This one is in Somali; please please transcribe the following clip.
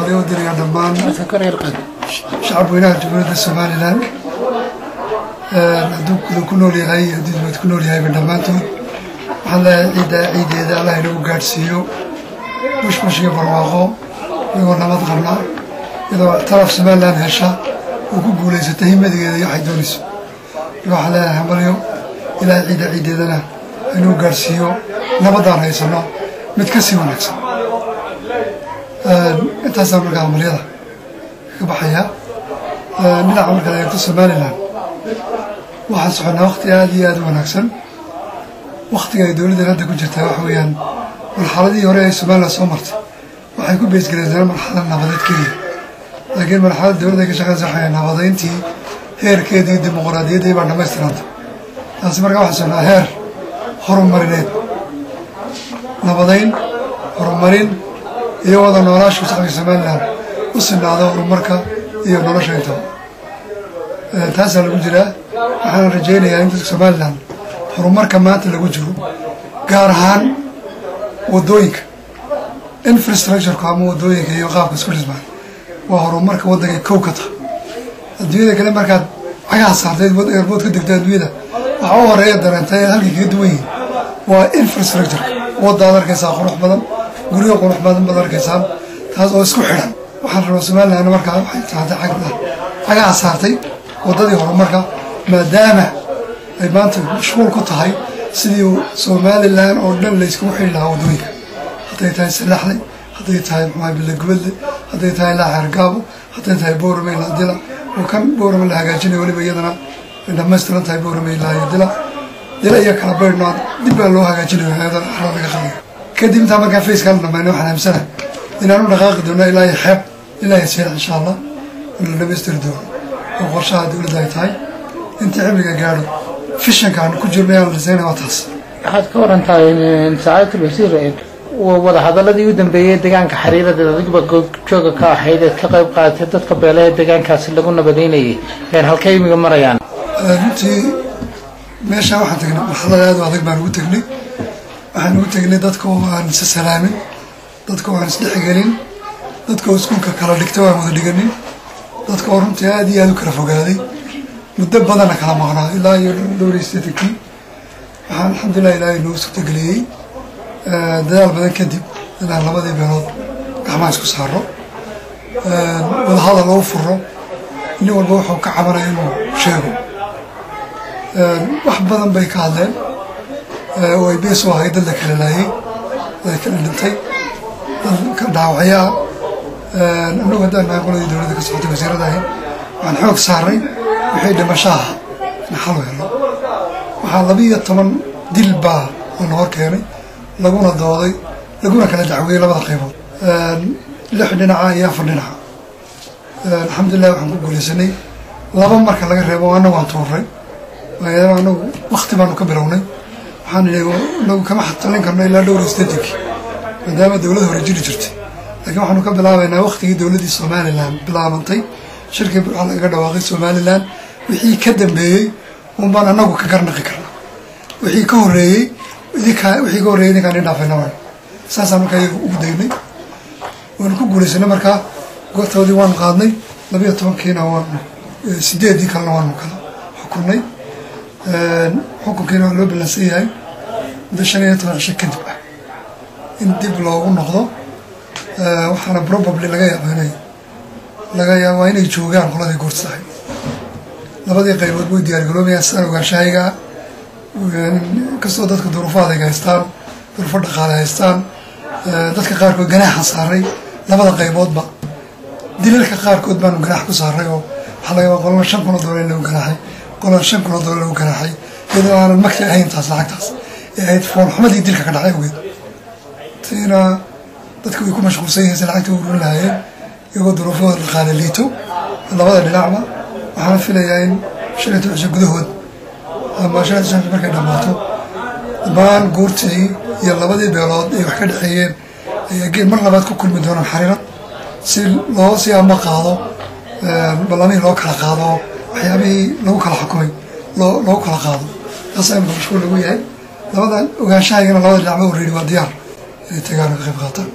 Hambalyo u dirayaa dhammaan shacabweynaha Jamhuuriyadda Somaliland, hadduu guda ku nool yahay, hadduu dibad ku nool yahayba, dhammaantood. Waxaan leeyahay ciidda ciideeda Allah inagu gaadhsiiyo bushbush iyo barwaaqo, iyagoo nabad qabna, iyadoo ictiraaf Somaliland hesha oo ku guulaysata himadigeeda iyo waxay doonayso. Marka waxaan leeyahay hambalyo, Ilaahay ciidda ciideedana inagu gaadhsiiyo nabaddaan haysano mid ka sii wanaagsan. Intaasaan markaa hambalyada kaga baxayaa. Dhinaca markaad eegto Somaliland, waxaan soconnaa waqti aada iyo aada u wanaagsan. Waktiga ay dowladdan hadda ku jirtaa waxa weeyaan marxaladihii hore ee Somaliland soo martay waxay ku beesgaraysaan marxalad nabadeed keliya, laakiin marxalada dowladda ay ka shaqeysa waxay nabadeyntii heerkeedii dimuqraadiyaddii baa dhamaystiranta. Taasi markaa waxaan socnaa heer horumarineed, nabadeyn, horumarin iyo wada noolaashu shacbiga Somaliland u sinaado horumarka iyo nolosha intaba. Taasaa lagu jiraa. Waxaana rajaynayaa in dadka Somaliland horumarka maanta lagu jiro, gaar ahaan waddooyinka, infrastructure-ku ama waddooyinka iyo qaabka isku dhismaan, waa horumarka waddanka kow ka taha. Adduunyada kale markaad cagaha saartayd, airport ka degta, adduunyada waxa u horeeya dareentay halkay kaga duwan yihiin waa infrastructure. Waddaad arkaysaa qurux badan, guryo qurux badan baad arkaysaan, taas oo isku xidhan. Waxaan rabaa Somaliland markaa waxay taatay cagaha saartay waddadii horumarka, maadaama ay maanta mashquul ku tahay sidii Somaliland oo dhan layskugu xidhi lahaa waddooyinka, hadday tahay Salaxley, hadday tahay muxuaha Bilagubadle, hadday tahay ilaa Xeergaabo, hadday tahay Boorame ilaa Dila, oo kan Boorame la hagaajinayo weliba iyadana ay dhamaystiran tahay Boorame ilaa iyo Dila, Dila iyo kala baydhno dib baa loo hagaajinayo, hay-ada carada laga qaadayo. Kadib intaa markaan faceka la dhamayno, waxaan aamsana inaan u dhaqaaqi doono ilaa iyo xeeb, ilaa iyo Seylac, insha Allah, in la dhamaystiri doono oo qorshaha dowladda ay tahay intii cimriga gaadho. Vision-ka aan ku jirno aan dhisayna waa taas. Waxaad ka warantahay, sacaadat alwasiir, wada hadaladii u dambeeyey deegaanka Xariirada, adigba jooga ka ahayd eed ka qayb qaadatay, dadka beelaha deegaankaasi lagu nabadeynayay, halkay imiga marayaan? Runtii meeshaa waxaan tagnay marxalad aad u adag baan ugu tegnay. Waxaan ugu tegnay dadka oo aan isa salaamin, dadka oo aan isdhexgelin, dadka oo iskuulka kala dhigtay oo aan wada dhiganin, dadka oo runtii aada iyo aada u kala fogaaday, muddo badanna kala maqnaa ilaa iyo dhowr iyo siddeetankii. Waxaan alxamdulilah Ilaahay noo suurtageliyey dadaal badan kadib inaan labadii beelood gacmaha isku saaro, wadahadal loo furo, nin walba wuxuu ka cabanaya inuu sheego. Wax badan bay ka hadleen oo ay bees u ahayd dad la kala laayay, dad kala dhintay, dad ka dhaawacyaa. Annagu haddaan nahay qoladii dowladda ka socotay, wasiirada ahayd, waxaan xoog saaray wixii dhimashaha in xal u helo. Waxaa 12 dil baa lana hor keenay, laguna dooday, laguna kala dacweeyey labada qaybood, lix dhinaca iyo afar dhinaca. Alxamdulilah, waxaan ku guulaysanay laba marka laga reebo annagu aan tuuray, maadaama anagu wakti baanu ka bilownay. Waxaan idhi inagu kama talin karno ilaa dhowr iyo siddeetankii, maadaama dowlad hore jiri jirtay, laakiin waxaanu ka bilaabaynaa waktigii dowladdii Somaliland bilaabantay, shirkii Burca lagaga dhawaaqay Somaliland. Wixii ka dambeeyey un baan anagu ka garnaqi karna, wixii ka horreeyey idinkaa, wixii ka horreeyey idinkaan idhaafayna. Waay saasaan markaa iyaga ugu daynay, waanu ku guulaysanay. Markaa goortoodii waanu qaadnay 12-kiina, waanu sideedii kalena waanu kala xukunnay. Xukunkiina waa loo ballansan yahay muddo 15 cisho kadib ah in dib loogu noqdo. Waxaana probably laga yaaba inay laga yaaba waa inay joogaan qoladii goorta tahay. Labadii qaybood way diyaargaroobayaan sidaan ogaanshahayga, inkastoo dadka duruufo adag haystaan, duruufo dhaqaale haystaan, dadka qaarkood ganaaxa saaray labada qayboodba. Dilalka qaarkood baanu ganaax ku saaray, oo waxaa laga yaaba qolana $5,000 in lagu ganaaxay, qolana $5,000 lagu ganaaxay, iyadoo aanan magti ahayn taas lacagtaas ee ahayd foolxumadii dilka ka dhacay awgeed. Tiina dadka way ku mashquulsan yihiin si lacagta u ururin lahaayeen, iyagoo duruufahooda dhaqaale liito labada dhinacba. Waxaana filayaa in 15 cisho gudahood ama 15 cisho markay dhammaato, dhammaan guurtii iyo labadii beelood ay wax ka dhexeeyeen ayaa mar labaad ku kulmi doonaan Xariirad, si loo si ama qaado ballamihii loo kala qaado, waxyaabihii lagu kala xukumay loo kala qaado. Taas imika mashquul lagu yahay. Labada ogaanshahaygana labada dhinacba already waa diyaar inay tagaan oo ka qayb qaataan.